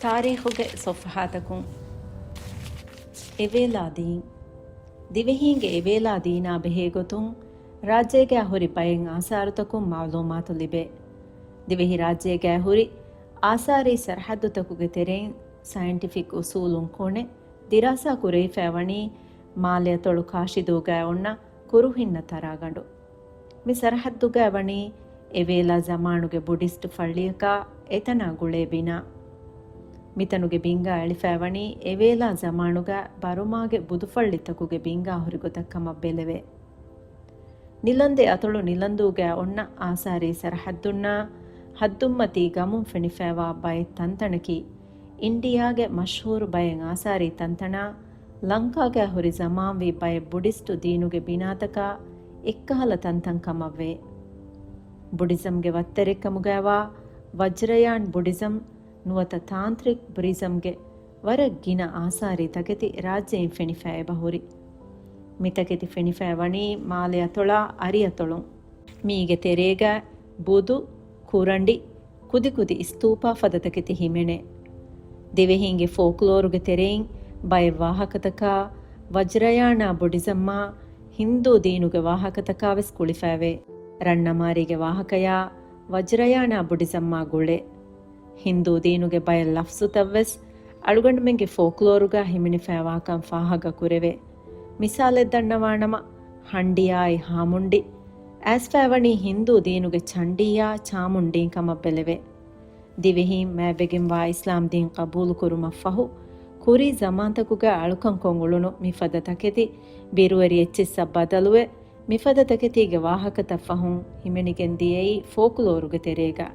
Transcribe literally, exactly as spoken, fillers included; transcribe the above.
ތާރީޚުގެ ޞަފްޙާތަކުން. އެވޭލާ ދީން. ދިވެހީންގެ އެވޭލާ ދީނާ ބެހޭގޮތުން ރާއްޖޭގަ ހުރި ބައެއް އާސާރުތަކުން މަޢުލޫމާތު ލިބޭ. ދިވެހިރާއްޖޭގަ ހުރި އާސާރީ ސަރަޙައްދުތަކުގެ ތެރެއިން ސައިންޓިފިކް އުސޫލުން ކޮނެ ދިރާސާ ކުރެވިފައިވަނީ މާލެއަތޮޅު ކާށިދޫގައި އޮންނަ ކުރުހިންނަ ތަރާގަނޑު. މި ސަރަޙައްދުގައި ވަނީ އެވޭލާ ޒަމާނުގެ ބުޑިސްޓް ފައްޅިއަކާ އެތަނާ ގުޅޭ ބިނާ. މިތަނުގެ ބިންގާ އެޅިފައިވަނީ އެވޭލާ ޒަމާނުގަ ބަރުމާގެ ބުދުފައްޅިތަކުގެ ބިންގާ ހުރި ގޮތަށް ކަމަށް ބެލެވޭ. ނިލަންދެ އަތޮޅު ނިލަންދޫގައި އޮންނަ އާސާރީ ސަރަޙައްދުންނާ ހައްދުންމަތީ ގަމުން ފެނިފައިވާ ބައެއް ތަންތަނަކީ، އިންޑިއާގެ މަޝްހޫރު ބައެއް އާސާރީ ތަންތަނާ ލަންކާގައި ހުރި ޒަމާންވީ ބައެއް ބުޑިސްޓު ދީނުގެ ބިނާތަކާ އެއްކަހަލަ ތަންތަން ކަމަށްވޭ. ބުޑިޒަމްގެ ވައްތަރެއްކަމުގައިވާ ވަޖްރަޔާން ބުޑިޒަމް ނުވަތަ ތާންތްރިކް ބުރިޒަމްގެ ވަރަށް ގިނަ އާސާރީ ތަކެތި ރާއްޖެއިން ފެނިފައި އެބަހުރި. މިތަކެތި ފެނިފައި ވަނީ މާލެ އަތޮޅާ އަރިއަތޮޅުން. މީގެ ތެރޭގަ ބުދު، ކުރަނޑި، ކުދިކުދި އިސްތޫޕާ ފަދަ ތަކެތި ހިމެނޭ. ދިވެހީންގެ ފޯކްލޯރުގެ ތެރެއިން ބައެއް ވާހަކަތަކާ ވަޖްރަޔާނާ ބުޑިޒަމްއާ ހިންދޫ ދީނުގެ ވާހަކަތަކާވެސް ގުޅިފައިވޭ. ރަންނަމާރީގެ ވާހަކަޔާ ވަޖްރަޔާނާ ބުޑިޒަމްއާ ގުޅޭ. ހިންދޫ ދީނުގެ ބައެއް ލަފްޒުތައްވެސް އަޅުގަނޑުމެންގެ ފޯކްލޯރުގަ ހިމެނިފައިވާކަން ފާހަގަކުރެވޭ. މިސާލެއް ދަންނަވާނަމަ، ހަންޑިއާއި ހާމުންޑި އައިސްފައިވަނީ ހިންދޫ ދީނުގެ ޗަންޑީއާ ޗާމުންޑީން ކަމަށް ބެލެވޭ. ދިވެހީން މާތްވެގެންވާ އިސްލާމް ދީން ޤަބޫލުކުރުމަށްފަހު، ކުރީ ޒަމާންތަކުގަ އަޅުކަންކޮށް އުޅުނު މިފަދަ ތަކެތި ބިރުވެރި އެއްޗިއްސަށް ބަދަލުވެ، މިފަދަ ތަކެތީގެ ވާހަކަތައް ފަހުން ހިމެނިގެން ދިޔައީ ފޯކްލޯރުގެ ތެރޭގަ.